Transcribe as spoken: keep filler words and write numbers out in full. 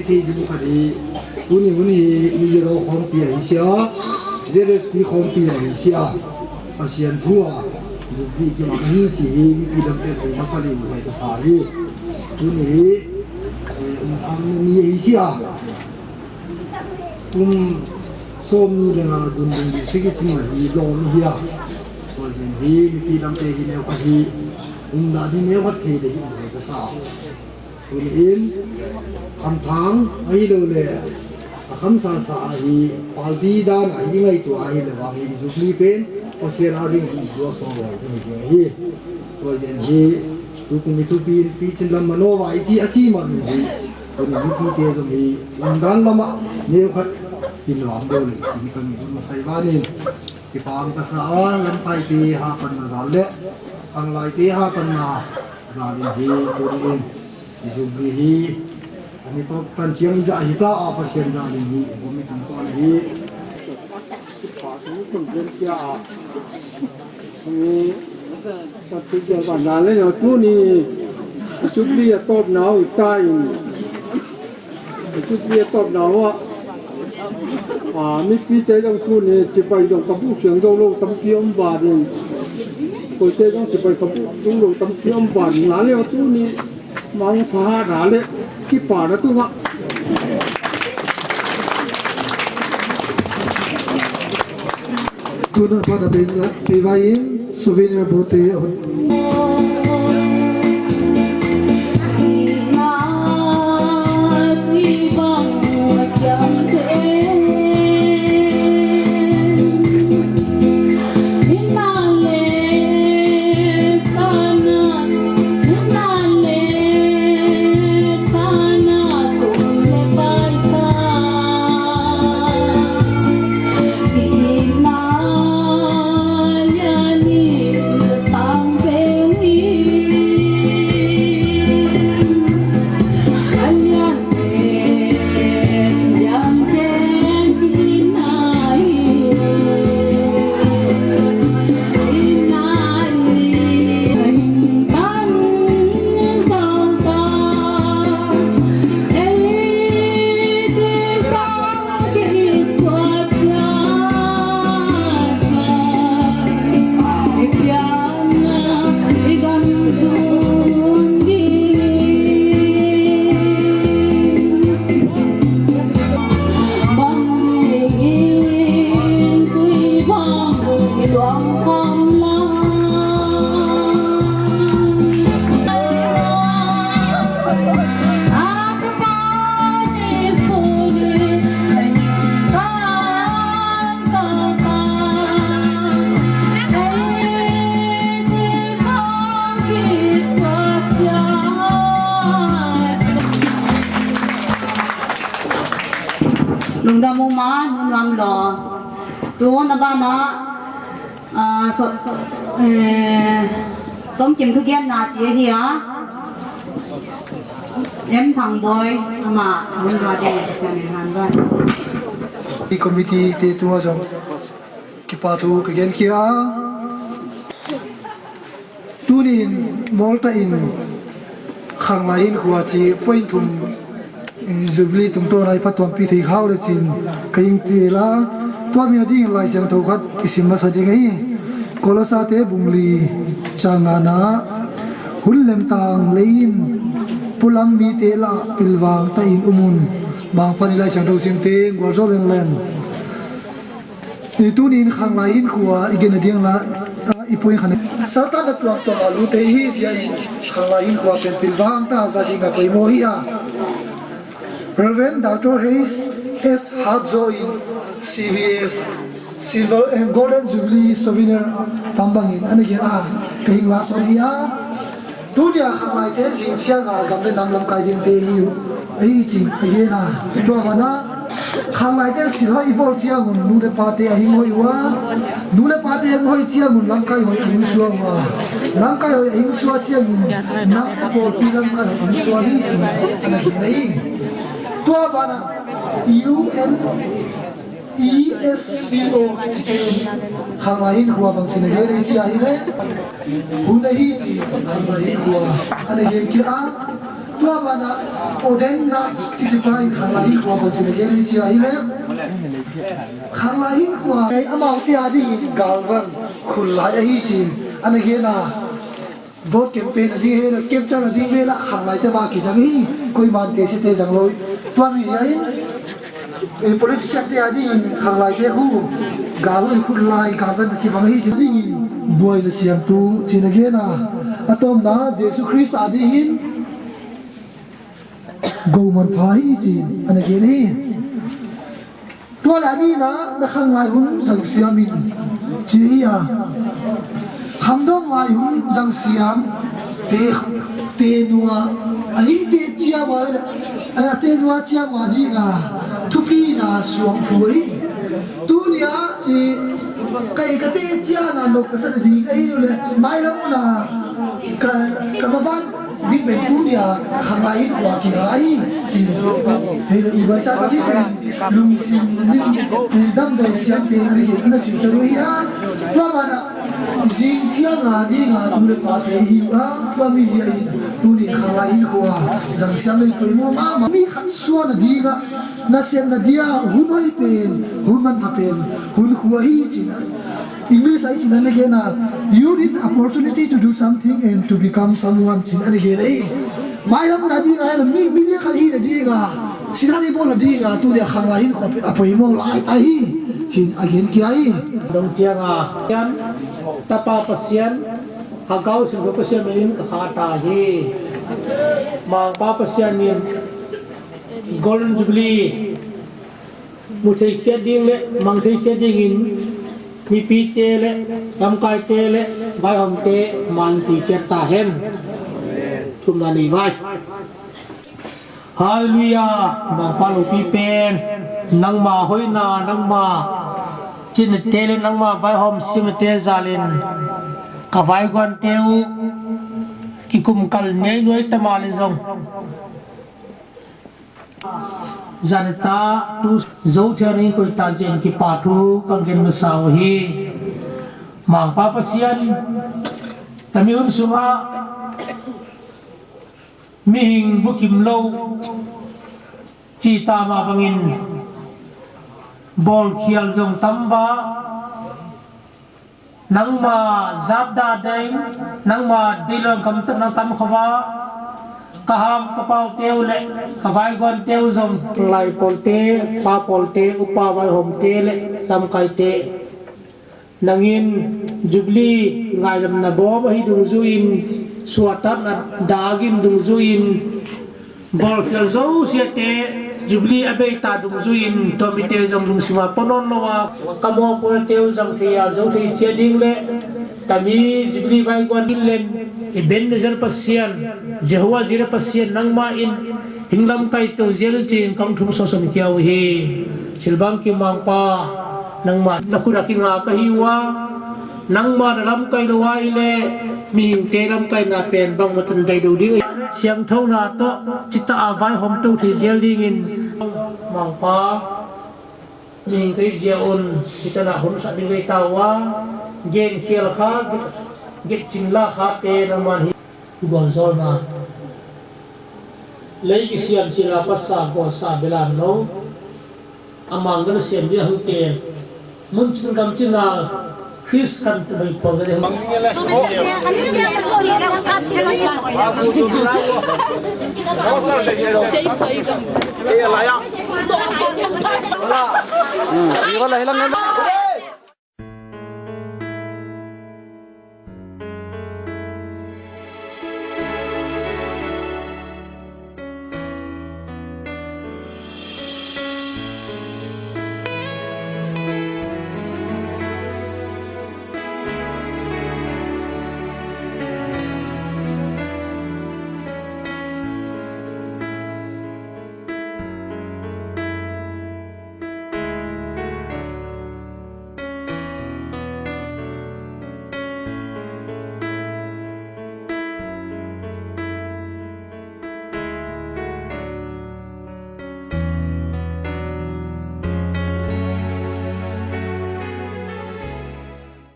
Hei ding khat hi. Tuni hun hi, Mizoram khawmpi ahi sia, Z S P khawmpi ahi sia, Pasian thu a zuk dih kimak ahi ci hi. Mipi dangte thei masa leh uh hai ka sa hi. Tuni hi, eh, um ang ni ahi sia. Um sawm ni le nga gun ding dih sik i cing la hi lawm hi a. Tua zin hi, mipi dangte hi neu khat hi. Um dah ni neu khat thei le hi hai ka sa. Tuni in hamthang ahi lo le a khamsalsa ahi, party dan ahi ngaihtuah ahi le vang hi, i zuk ni pen Pasian a ding hi, dua sawm lo hi, hi, hi. Tua zin hi, tu kum i thupi in picin lam mano va i ci a ci man hi. Tuni mipite zong hi, lamdan lamah neu khat pinlam deuh le i ci hi ka ngi dun masai vanin. Kipang ka sa a, lamkaite hapanna zal le khanglaite hapanna zal in hi, tuni in i zumri hi. Ani tawk tan ciang i zah hi ta a, Pasian zal in hi, i vawm i tung tawn hi. Kipang ka sa a, ni Pathian vandan le no tuni Jubilee a tawpna uh ta in, Jubilee a tawpna uh ah, a, mipite dong tuni cibai dong ka buk siang zo lo tampi om ba ding. Koite dong cibai ka buk tung lo tampi om ba ding. Na le tuni mang sa ha na le kipana tungah. Tuna pada pei vai in souvenir bote hun. Lungdam uh ma, nunuam law. Tu na banah, ah, so, eh, tomkim thugenna ci ahi a. M Thang Bawi, amah hun ba ding a sian in han ba. I committee te tungah zong kipa thu ka gen kia. Tuni in Malta in Khanglai Hinkhua ci point thum in Jubilee tungtawn a i phatuampih thei khau le cin ka hing ti la. Tua mi a ding in Lai Siangtho khat i sim masa ding ahi. Kolosate bung li cang ngana, hun lemtang lei in pulam mite lah pilvang ta in um un. Bang pan i Lai Siangtho simte gualzo lenlen. I tuni in Khanglai Hinkhua i gen a ding la, ah, i puing khan. Satan na tuamtuam a lute ihi zia in Khanglai Hinkhua pen pilvang ta za ding a poimaw hi a. Reverend Doctor Hayes S Hatzo in C B F Silver and Golden Jubilee Souvenir tambangin a na gen a, ka hing la sawn hi a. Tunia Khanglaite zing cianga gam le nam lamkai dingte hi uh ahi cin a gen a. Tua mana Khanglaite silhoi i bawl ciangun nu le pate a hing hoih uh a, nu le pate a hing hoih ciangun lamkai hoih a hing sua uh a, lamkai hoih a hing sua ciangin nam le pawlpi lamkai hoih a hing sua hi cin a na gen ahi. Tua mana U N E S C O kici te in Khanglai Hinkhua bangci na gen ei ci a hi le, hun ahi ci Khanglai Hinkhua a na gen kik a. Tua banah Odin Nats kici pa in khanglai hinkhua bang ci na gen hi ci a hi leh, khanglai hinkhua ei amaute a dingin galvan khul lai ahi ci-in a na gen a. Vote campaign a ding hi lo, capture a ding ve lah khanglaite mah kizang hi. Koiman te siate zang lo. Tua mizia in, eh, politician te a dingin khanglaite khu galvan khul lai, galvan a kibang hi ci. A dingin buaina siamtu ci na gen a. A tawpna Jesu Khrist a dingin go manpha hi ci a na gen hi. Tua leh a nihna, na khanglai hun zangsiam in ci hi a. Khamdawng lai hun zangsiam te, tenua a hing te ciam a, a tenua ciam a dinga thupina suang phuai. Tunia i kai ka te cianga nop ka sa na ding ahi leh mailam una ka, ka maban ding pen tunia khanglai hinkhua kinga hi ci. Hei le i baisa ka mi pen lungsim lim damdawi siam te na hi ana sui ka rui a. Tua mana zing cianga dinga tu le pa te hi a. Tua mizia in tuni khanglai hinkhua zangsiam le poimawh mahmah. Mi khat suan a dinga nasem na dia hun hoi pen, hun manpha pen hun khua hi ci na. English ah i cih na na gen a, use this opportunity to do something and to become someone ci na na gen a hi. Mailam hun a ding a hi lo, mi, mi lian khat hi na ding a, sila ni bawl na ding a, tu dia khanglai hinkhua pen a poimawh lai ta hi ci a gen kia hi. Dong ciang a, Pasian, Tapa Pasian, Hagau Siangtho Pasian min in ka kha ta hi. Mangpa Pasian in Golden Jubilee mu thei ciat ding le mang thei ciat dingin mipite le lamkaite le vaihawmte manpui ciat ta hen. Thumna nei vai. Halleluiah. Mangpa lopi pen nangma hoihna, nangma cinate le nangma vaihawm simate zalin ka vaiguante uh kikum kal neinuai tama le zong zanita tu Zothian in koita zen kipa thu ka gen masa uh hi. Mangpa Pasian, tami hun sungah mihing bukim lo cita mah bangin bawlkhial zong tamva, nangma zatda ding, nangma deih lo gamtat nang tam khova, ka ham ka paute uh le ka vaiguante uh zong, lai pawlte, pa pawlte, upa vaihawmte le lamkaite, nangin Jubilee ngailamna bawm ahi dungzuiin, suahtakna dagin dungzuiin, bawlkhial zosiate Jubilee a beita dungzuiin tua mite zong lungsima pua nawn lo a, ka mawhpuate uh zang thei a zo thei ciat ding le tami Jubilee vaiguan in len i Ebenezer Pasian, Jehovah Jireh Pasian nangmah in hing lamkai to zial in cin kong thum sawsawm kia uh hi. Silbang kimangpa nangmah na khut a kinga ka hi uh a, nangmah na lamkai lo a i le mihingte lamkaina pen bangmah tan dai lo ding. Siangthona tawh cita a vaihawm to thei zial dingin mangpa mihingte zia un hita na hun sak ding vei ta uh a, genkhial kha, getcing la khate nangman hi. Gualzawlna lei kisiam cila pasa gualsa belam lo. A mangga na siam dia hute mun cin gam cina Khrist kan tumai pawng gade hang. Sei sei gam.